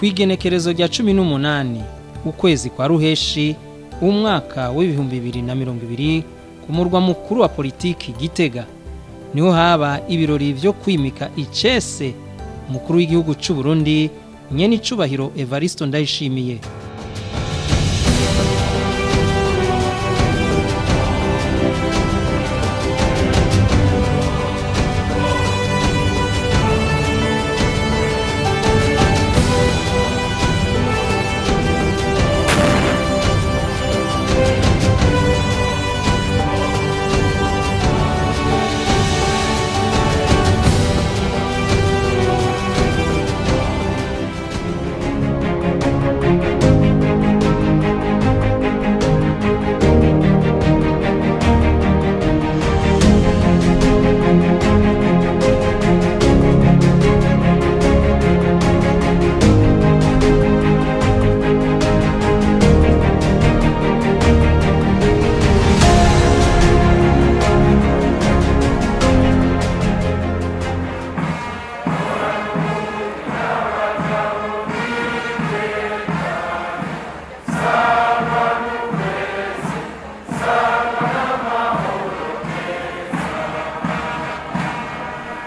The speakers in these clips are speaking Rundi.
Kw'igenekerezo rya 18 ukwezi kwa Ruheshi umwaka w'2020 ku murwa mukuru wa politiki Gitega niho haba ibirori vyo kwimika icese umukuru w'igihugu c'u Burundi nyene icubahiro Evariste Ndayishimiye.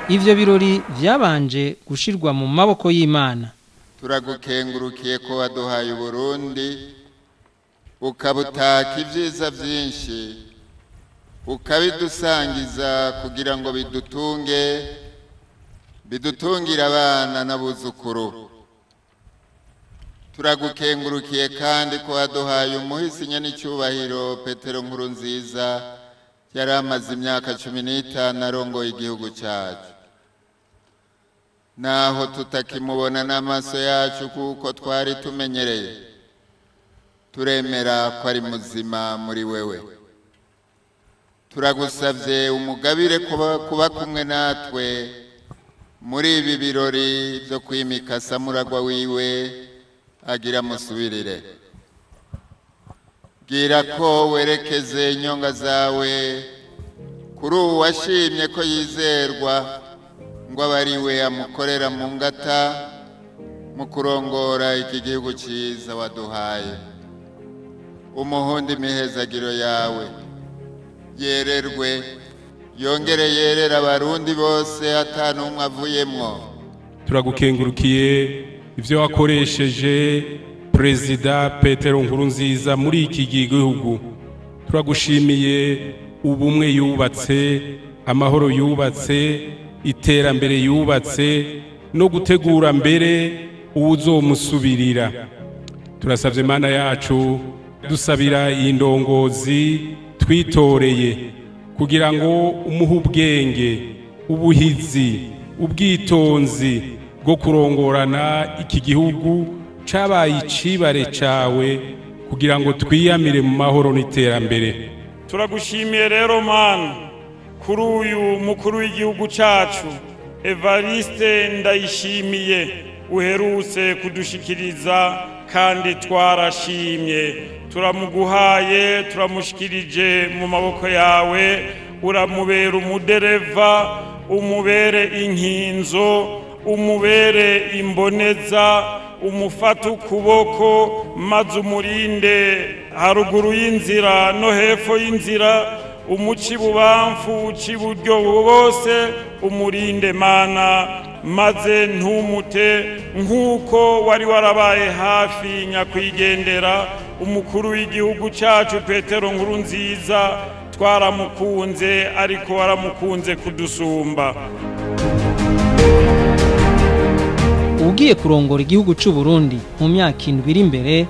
Ivyo birori vyabanje gushirwa mu maboko y'Imana. Turagukengurukiye ko waduhaye Burundi, ukabutaka ibyiza byinshi, ukabidusangiza kugira ngo bidutunge, bidutungire abana n'abuzukuru. Turagukengurukiye kandi ko waduhaye umuhisi nyenicubahiro Petero Nkurunziza yari amaze imyaka 15 arongoye igihugu cyacu. Naho tutakimubona n'amaso yacu kuko twari tumenyereye, turemera ko ari muzima muri wewe. Turagusavye umugabire kuba kumwe natwe muri ibi birori byo kwimika samuragwa wiwe agira musubirire. Bwira ko werekeze inyonga zawe kuri uwo washimye ko yizerwa, ngo abariwe amukorera mu ngata mu kurongora iki gihugu cyiza waduhaye. Umuhundi imihezagiro yawe yererwe, yongere yerera abarundi bose atanumwe avuyemwo. Turagukengurukiye ivyo wakoresheje Prezida Petero Nkurunziza muri iki gihugu. Turagushimiye ubumwe yubatse, amahoro yubatse, iterambere yubatse, no gutegura mbere uwuzomusubirira. Turasavye Imana yacu, dusabira indongozi twitoreye kugira ngo umuhe ubwenge, ubuhizi, ubwitonzi bwo kurongorana iki gihugu cabaye icibare cawe, kugira ngo twiyamire mu mahoro n'iterambere. Turagushimiye rero Mana kuri uyu mukuru w'igihugu cacu Evariste Ndayishimiye uherutse kudushikiriza, kandi twarashimye. Turamuguhaye, turamushikirije mu maboko yawe. Uramubera umudereva, umubere inkinzo, umubere imboneza, umufate ukuboko maze umurinde haruguru y'inzira no hepfo y'inzira, umuci bubamfu uci buryo bwose, umurinde Mana, maze ntumute nk'uko wari warabaye hafi nyakwigendera umukuru w'igihugu cyacu Petero Nkurunziza. Twaramukunze ariko waramukunze kudusumba. Ugiye kurongora igihugu c'u Burundi mu myaka 7 iri imbere,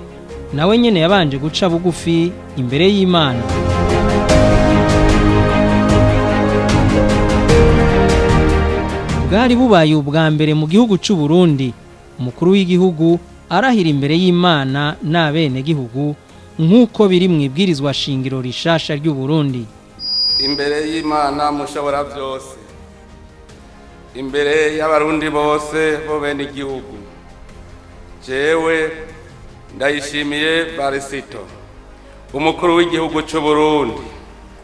nawe nyene yabanje guca bugufi imbere y'Imana. Bwari bubaye ubwa mbere mu gihugu c'u Burundi umukuru w'igihugu arahira imbere y'Imana n'abene gihugu nk'uko biri mu ibwirizwa shingiro rishasha ry'u Burundi. Imbere y'Imana mushobora byose, imbere y'abarundi bose bo bene igihugu, jewe Ndayishimiye Barisito umukuru w'igihugu c'u Burundi,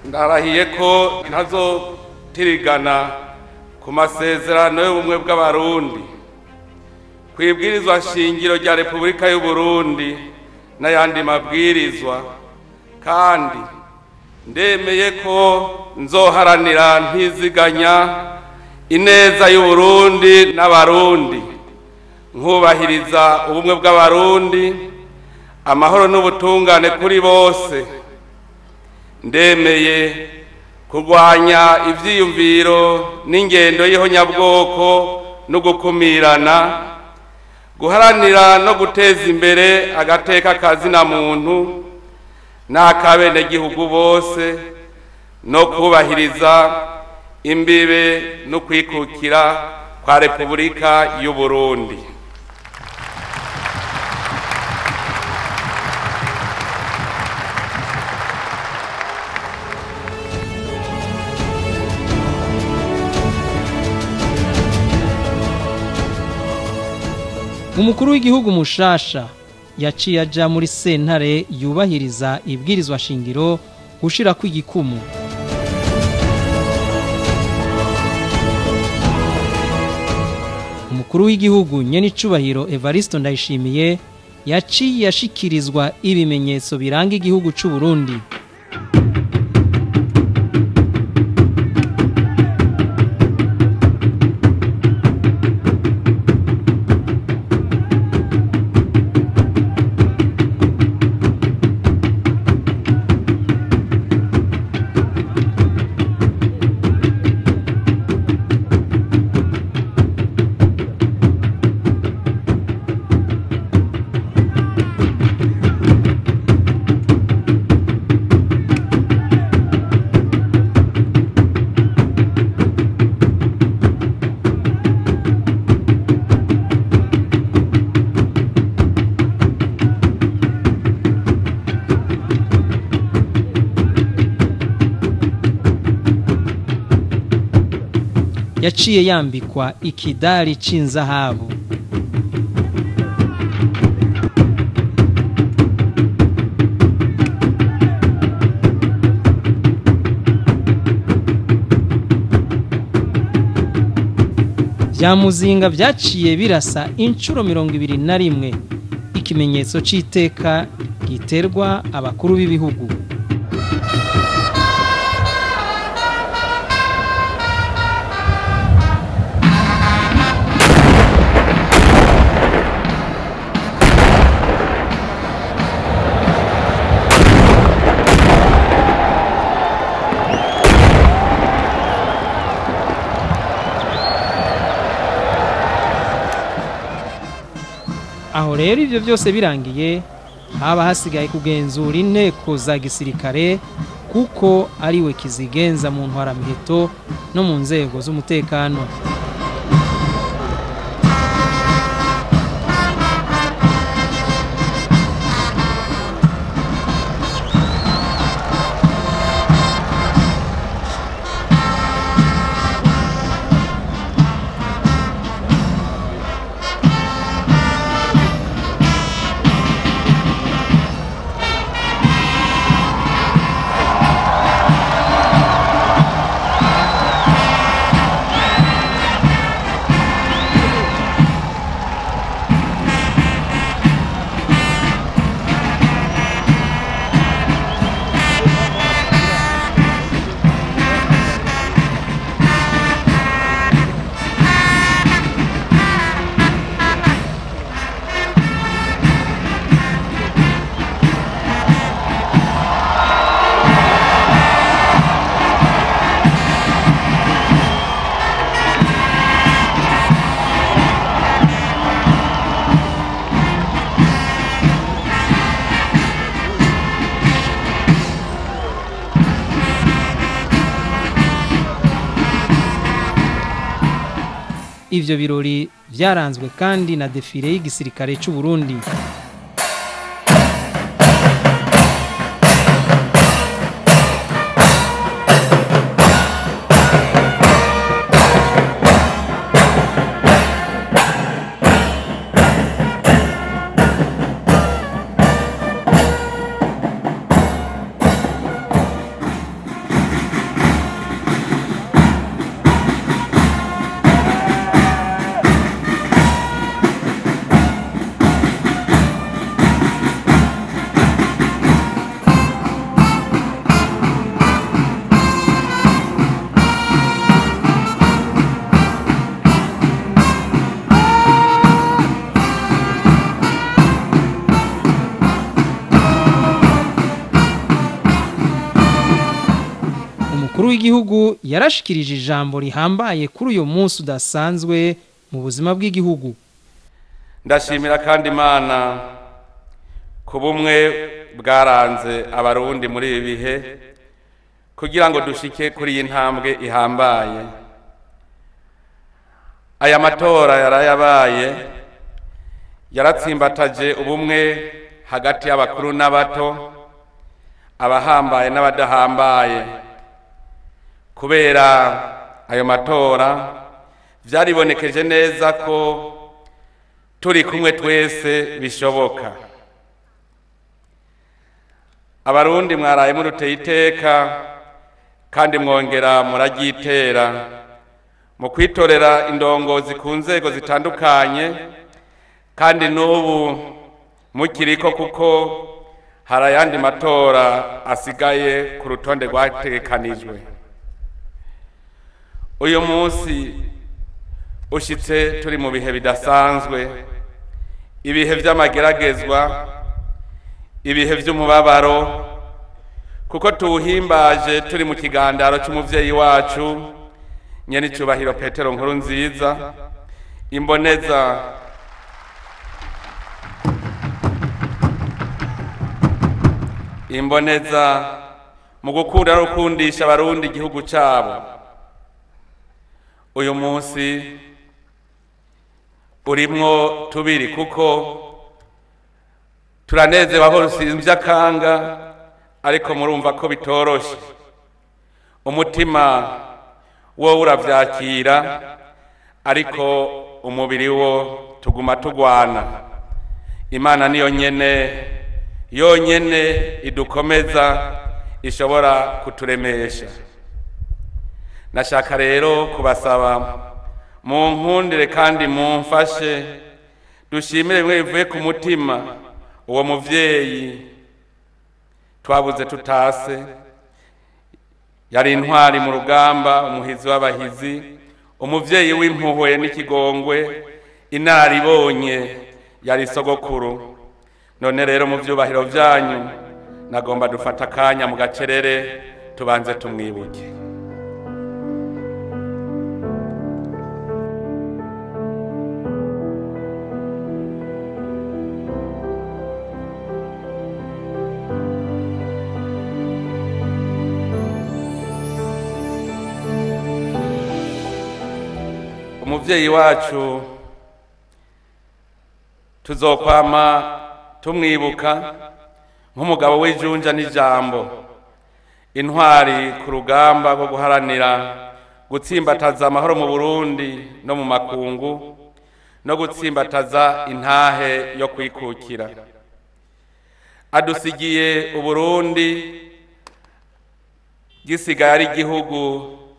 ndarahiye ko ntazotirigana ku masezerano y'ubumwe bw'abarundi, ku ibwirizwa shingiro rya Repubulika y'u Burundi n'ayandi mabwirizwa, kandi ndemeye ko nzoharanira ntiziganya ineza y'u Burundi n'abarundi, nkubahiriza ubumwe bw'abarundi, amahoro n'ubutungane kuri bose. Ndemeye kurwanya ivyiyumviro n'ingendo y'ihonyabwoko no gukumirana, guharanira no guteza imbere agateka kazina muntu n'akabenegihugu bose, no kubahiriza imbibe no kwikukira kwa Repubulika y'u Burundi. Umukuru w'igihugu mushasha yaciye aja muri sentare yubahiriza ibwirizwa shingiro gushira kw'igikumu. Umukuru w'igihugu nyenicubahiro Evariste Ndayishimiye yaciye ashikirizwa ibimenyetso biranga igihugu c'u Burundi. Yaciye yambikwa ikidari c'inzahabu. Vya muzinga vyaciye birasa incuro 21, ikimenyetso c'iteka giterwa abakuru b'ibihugu. Aho rero ivyo byose birangiye, haba hasigaye kugenzura inteko za gisirikare, kuko ariwe kizigenza mu ntwaramiheto no mu nzego z'umutekano. Ivyo birori vyaranzwe kandi na defile y'igisirikare c'u Burundi. w'igihugu yarashikirije ijambo rihambaye kuri uyu munsi udasanzwe mu buzima bw'igihugu. Ndashimira kandi Imana ku bumwe bwaranze abarundi muri ibi bihe kugira ngo dushike kuri iyi ntambwe ihambaye. Aya matora yarayabaye yaratsimbataje ubumwe hagati y'abakuru n'abato, abahambaye n'abadahambaye. Kubera ayo matora vyaribonekeje neza ko turi kumwe twese bishoboka. Abarundi mwaraye muruteye iteka kandi mwongera muraryitera mu kwitorera indongozi ku nzego zitandukanye, kandi n'ubu mukiriko kuko hari ayandi matora asigaye ku rutonde rwategekanijwe. Uyu munsi ushitse turi mu bihe bidasanzwe, ibihe vy'amageragezwa, ibihe vy'umubabaro, kuko tuwuhimbaje turi mu kigandaro c'umuvyeyi wacu nyenicubahiro Petero Nkurunziza, imboneza mu gukunda no gukundisha abarundi igihugu cabo. Uyu munsi urimwo tubiri kuko turanezewe aho rusimvye akanga, ariko murumva ko bitoroshe. Umutima wo uravyakira, ariko umubiri wo tuguma tugwana. Imana niyo nyene yonyene idukomeza, ishobora kuturemesha. Nashaka rero kubasaba munkundire kandi mumfashe dushimire bimwe bivuye ku mutima uwo muvyeyi twabuze tutase. Yari intwari mu rugamba, umuhizi w'abahizi, umuvyeyi w'impuhwe n'ikigongwe, inararibonye, yari sogokuru. None rero mu vyubahiro vyanyu nagomba dufata akanya mu gacerere tubanze tumwibuke. Umuvyeyi wacu tuzokwama tumwibuka nk'umugabo w'ijunja n'ijambo, intwari ku rugamba rwo guharanira gutsimbataza amahoro mu Burundi no mu makungu, no gutsimbataza intahe yo kwikukira. Adusigiye Uburundi gisigaye ari igihugu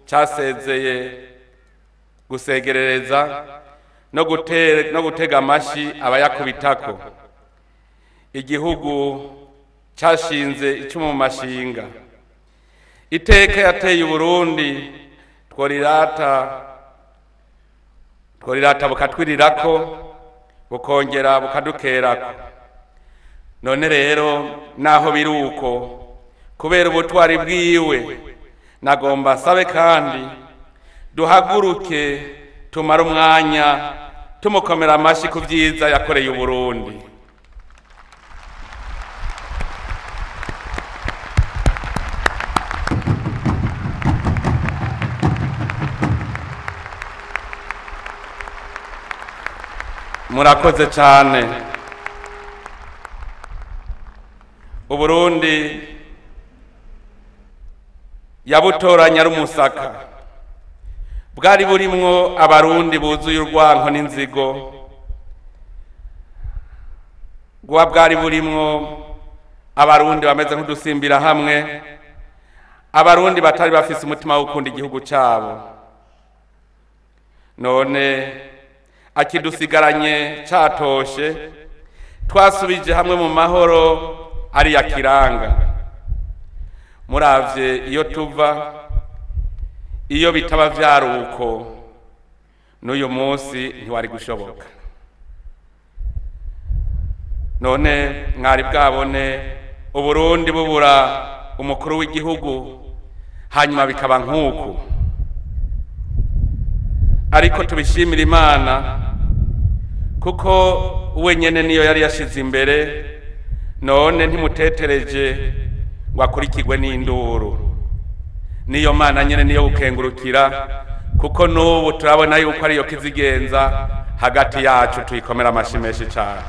casezeye gusegerereza no gutega amashi abayakubitako, igihugu cashinze icumu mu mashinga. Iteka yateye Uburundi tworirata bukatwirirako bukongera bukadukerako. None rero naho biruko kubera ubutwari bwiwe, nagomba sabe kandi duhaguruke tumara umwanya tumukomera amashi ku vyiza yakoreye Uburundi. Murakoze cyane. Uburundi yabutoranya ari umusaka, bwari burimwo abarundi buzuye urwanko n'inzigo, bwari burimwo abarundi bameze nk'udusimbira hamwe, abarundi batari bafise umutima wo gukunda igihugu cabo. None akidusigaranye catoshe, twasubije hamwe mu mahoro ari ya kiranga. Muravye iyo tuva, iyo bitaba vyaruko n'uyu munsi ntiwari gushoboka. None mwari bwabone Uburundi bubura umukuru w'igihugu Hanyuma bikaba nk'uku. Ariko tubishimira Imana kuko wenyene niyo yari yashize imbere, none ntimutetereje ngo akurikirwe n'induru. Niyo Mana nyene niyo gukengurukira, kuko n'ubu turabona yuko ariyo kizigenza hagati yacu. Tuyikomera amashi menshi cyane.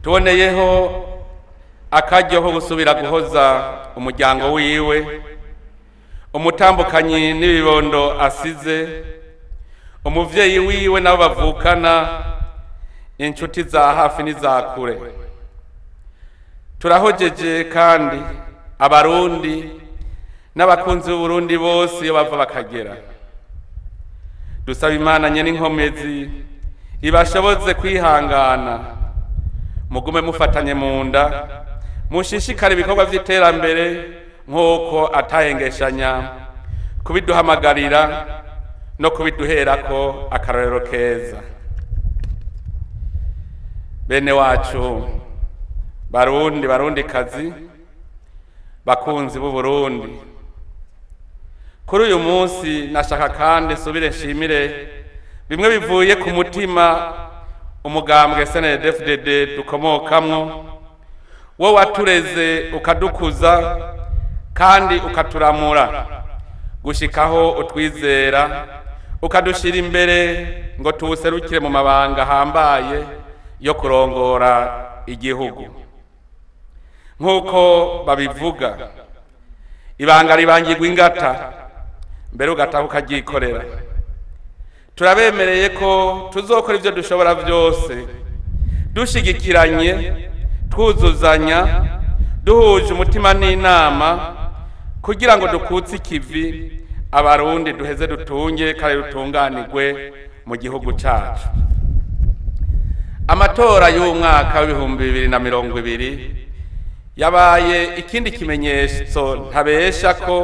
Tuboneyeho akaryo ko gusubira guhoza umuryango wiwe, umutambukanyi n'ibibondo asize, umuvyeyi wiwe nabo bavukana, inshuti za hafi n'iza kure. Turahojeje kandi Abarundi n'abakunzi b'Uburundi bose iyo bava bakagera. Dusaba Imana nyene inkomezi ibashoboze kwihangana, mugume mufatanye mu nda, mushishikare ibikorwa vy'iterambere nk'uko atahengeshanya kubiduhamagarira no kubiduherako akarorero keza. Bene wacu Barundi, Barundikazi, bakunzi b'Uburundi, kuri uyu munsi nashaka kandi nsubire nshimire bimwe bivuye ku mutima umugambwe CNDD-FDD dukomokamwo, wo watureze ukadukuza kandi ukaturamura gushikaho utwizera, ukadushira imbere ngo tuwuserukire mu mabanga ahambaye yo kurongora igihugu. Nk'uko babivuga, ibanga ribangirwa ingata mbere ugataha ukaryikorera. Turabemereye ko tuzokora ivyo dushobora vyose, dushigikiranye, twuzuzanya, duhuje umutima n'inama, kugira ngo dukutse ikivi Abarundi duheze dutunge kandi dutunganirwe mu gihugu cacu. Amatora y'umwaka w'2020 yabaye ikindi kimenyetso ntabesha ko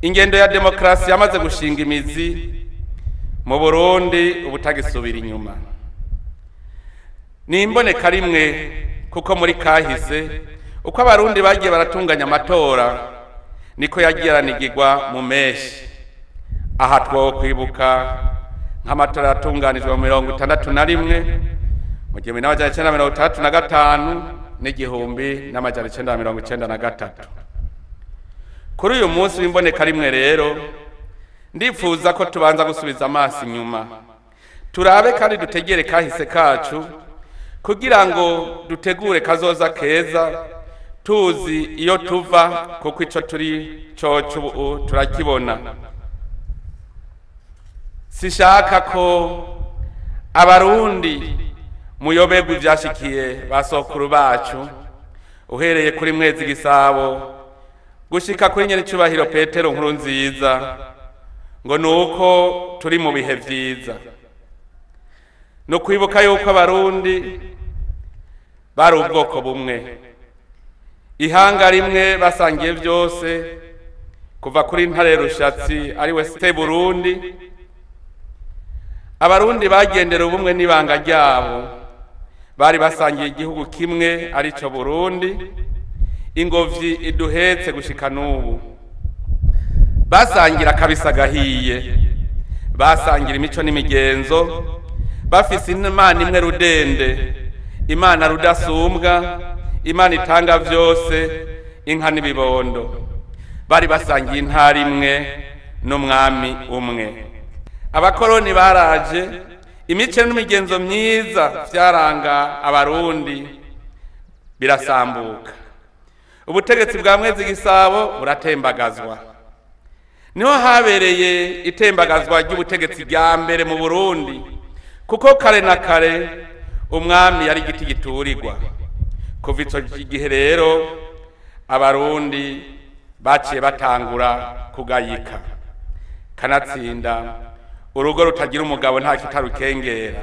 ingendo ya demokrasi yamaze gushinga imizi mu Burundi ubutagisubira inyuma. Ni imboneka rimwe kuko muri kahise uko Abarundi bagiye baratunganya amatora niko yagiye aranigirwa mu meshi. Aha twokwibuka nk'amatora yatunganijwe mu 61, mu 1965 n'1993. Kuri uyu munsi w'imboneka rimwe rero ndifuza ko tubanza gusubiza amaso inyuma, turabe kandi dutegere kahise kacu kugira ngo dutegure kazoza keza, tuzi iyo tuva kuko ico turi coco ubu turakibona. Sishaka ko Abarundi muyoberwa ivyashikiye basokuru bacu, uhereye kuri Mwezi Gisabo gushika kuri Nyenicubahiro Petero Nkurunziza, ngo nuko turi mu bihe vyiza. No kwibuka yuko Abarundi bari ubwoko bumwe, ihanga rimwe, basangiye vyose, kuva kuri Ntare Rushatsi ari we se Burundi. Abarundi bagendera ubumwe n'ibanga ryabo, bari basangiye igihugu kimwe arico Burundi, ingovyi iduhetse gushika n'ubu. Basangira kabisa gahiye, basangira imico n'imigenzo, bafise Imana imwe rudende, Imana rudasumbwa, Imana itanga vyose, inka n'ibibondo. Bari basangiye intara imwe n'umwami umwe. Abakoroni baraje, imico n'imigenzo myiza vyaranga Abarundi birasambuka. Ubutegetsi bwa Mwezi Gisabo buratembagazwa. Niho habereye itembagazwa ry'ubutegetsi bwa mbere mu Burundi, kuko kare na kare umwami yari igiti giturirwa. Kuva ico gihe rero Abarundi baciye batangura kugayika. Kanatsinda urugo rutagira umugabo nta kitarukengera.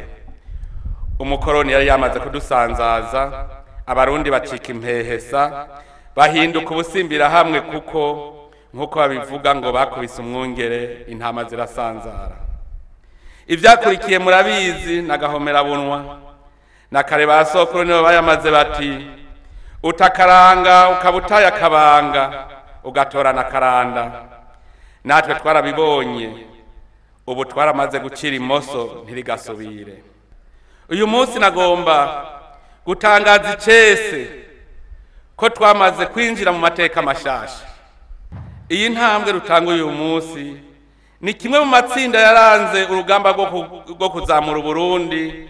Umukoroni yari yamaze kudusanzaza, Abarundi bacika impehesa, bahinduka ubusimbira hamwe, kuko nkuko babivuga ngo bakubise umwungere intama zirasanzara. Ivyakurikiye murabizi nagahomera bunwa. Na kare ba sokuru nibo bayamaze bati utakaranga ukaba utaye akabanga ugatorana karanda. Natwe twarabibonye, ubu twaramaze gucira imoso ntirigasubire. Uyu munsi nagomba gutangaza icese ko twamaze kwinjira mu mateka mashasha. Iyi ntambwe rutanga uyu munsi ni kimwe mu matsinda yaranze urugamba rwo kuzamura Uburundi,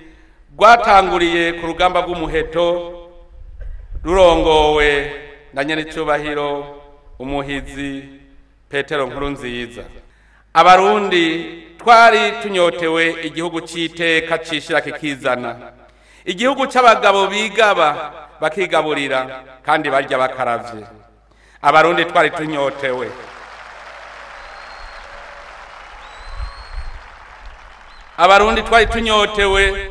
rwatanguriye ku rugamba rw'umuheto rurongowe na nyenicubahiro umuhizi Petero Nkurunziza. Abarundi twari tunyotewe igihugu c'iteka cishira kikizana, igihugu c'abagabo bigaba bakigaburira kandi barya bakaravye. Abarundi twari tunyotewe. Abarundi twari tunyotewe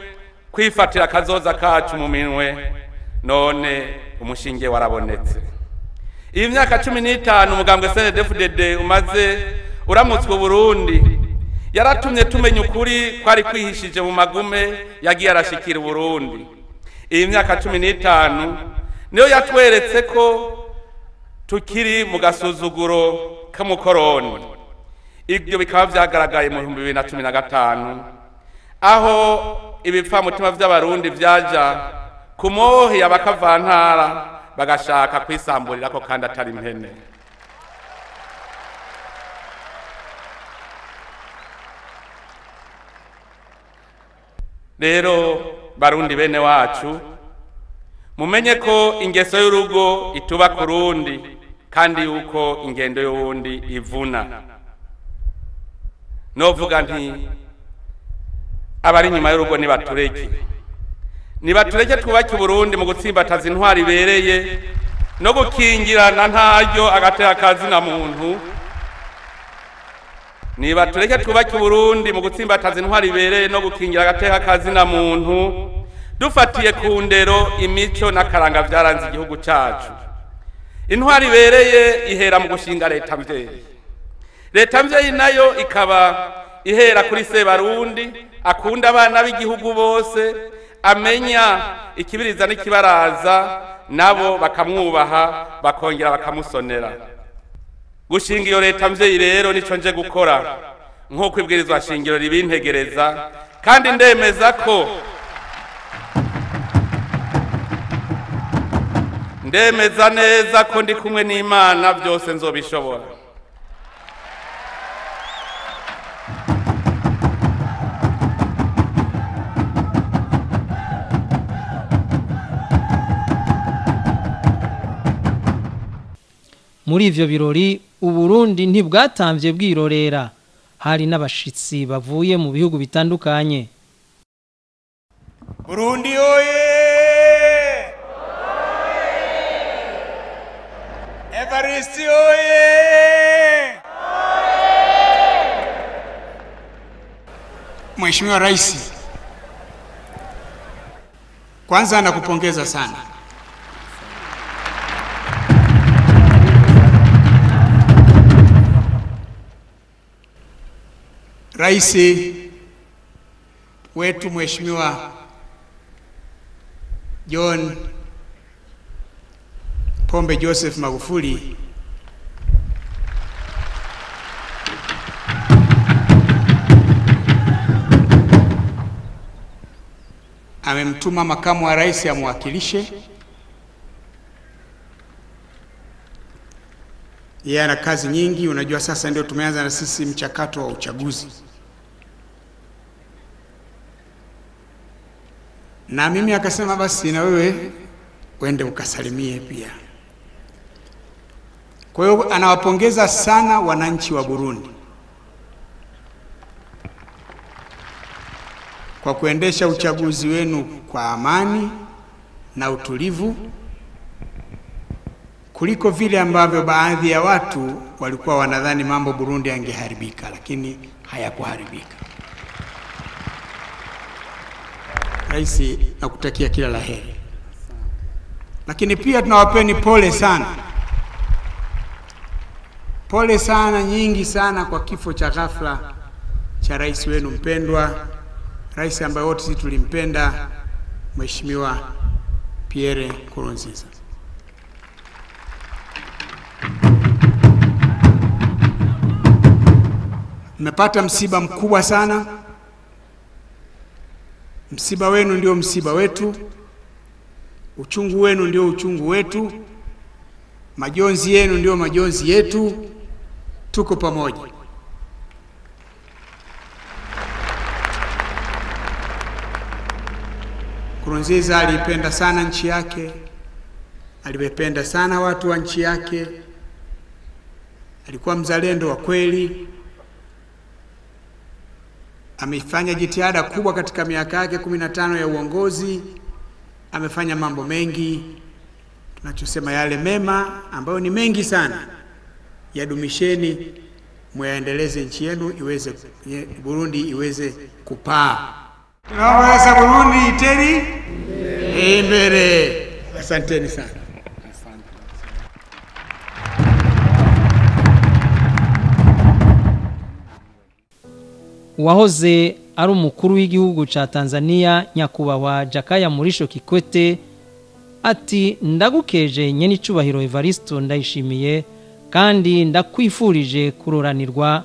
kwifatira kazoza kacu mu minwe, none umushinge warabonetse. Iyi myaka 15 umugambwe CNDD-FDD umaze uramutswe Burundi yaratumye tumenya ukuri kwari kwihishije mu magume yagiye arashikira Burundi. Iyi myaka 15 niyo yatweretse ko tukiri mu gasuzuguro k'umukoroni. Ibyo bikaba vyagaragaye mu 2015 aho ibipfamutima vy'abarundi vyaja ku mohe abakavantara bagashaka kwisamburira ko kandi atari impene. Rero Barundi bene wacu, mumenye ko ingeso y'urugo ituba kurundi kandi yuko ingendo y'uwundi ivuna. Novuga nti abari nyuma y'urugo nibatureke, nibatureke twubake Burundi mu gutsimbataza intwari ibereye no gukingirana ntaryo agatera kazi na muntu. Nibatureke twubake Burundi mu gutsimbataza intwari ibereye no gukingira agateka kazi na muntu, dufatiye ku ndero, imico n'akaranga vyaranze igihugu cacu. Intwari ibereye ihera mu gushinga leta mvyeyi. Leta mvyeyi nayo ikaba ihera kuri Sebarundi akunda abana b'igihugu bose, amenya ikibiriza n'ikibaraza, nabo bakamwubaha bakongera bakamusonera. Gushinga iyo leta mvyeyi rero nico nje gukora nk'uko ibwirizwa shingiro ribintegereza, kandi ndemeza neza ko ndi kumwe n'Imana byose nzobishobora. Muri ivyo birori Uburundi ntibwatamvye bwirorera, hari n'abashitsi bavuye mu bihugu bitandukanye. Burundi oye! Evariste oye! Mheshimiwa Rais, kwanza nakupongeza sana. Rais wetu Mheshimiwa John Pombe Joseph Magufuli amemtuma makamu wa rais amwakilishe. Yeye ana kazi nyingi, unajua sasa ndio tumeanza na sisi mchakato wa uchaguzi. Na mimi akasema basi na wewe uende ukasalimie pia. Kwa hiyo anawapongeza sana wananchi wa Burundi kwa kuendesha uchaguzi wenu kwa amani na utulivu, kuliko vile ambavyo baadhi ya watu walikuwa wanadhani mambo Burundi yangeharibika, lakini hayakuharibika. Rais, nakutakia kila la heri. Lakini pia tunawapeni pole sana. Pole sana nyingi sana kwa kifo cha ghafla cha rais wenu mpendwa, rais ambaye wote sisi tulimpenda, Mheshimiwa Pierre Nkurunziza. Mmepata msiba mkubwa sana. Msiba wenu ndio msiba wetu. Uchungu wenu ndio uchungu wetu. Majonzi yenu ndio majonzi yetu. Tuko pamoja. Nkurunziza aliipenda sana nchi yake, aliwapenda sana watu wa nchi yake, alikuwa mzalendo wa kweli. Amefanya jitihada kubwa katika miaka yake 15 ya uongozi, amefanya mambo mengi. Tunachosema yale mema ambayo ni mengi sana, yadumisheni, muyaendeleze nchi yenu iweze, Burundi iweze kupaa. Tunaomba sasa Burundi iteri imbere. Asanteni sana. Uwahoze ari umukuru w'igihugu ca Tanzania nyakubahwa Jakaya Mrisho Kikwete ati ndagukeje nyene icubahiro Evaristo Ndayishimiye kandi ndakwifurije kuroranirwa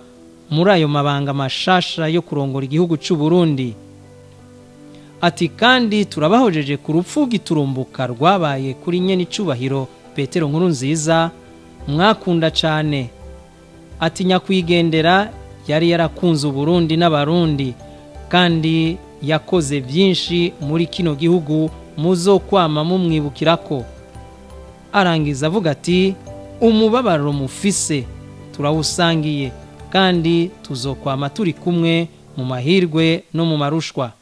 muri ayo mabanga mashasha yo kurongora igihugu c'u Burundi. Ati kandi turabahojeje ku rupfu giturumbuka rwabaye kuri nyene icubahiro Petero Nkurunziza mwakunda cane. Ati nyakwigendera yari yarakunze Burundi n'abarundi kandi yakoze byinshi muri kino gihugu muzokwama mumwibukirako. Arangiza avuga ati umubabaro mufise turawusangiye kandi tuzokwama turi kumwe mu mahirwe no mu marushwa.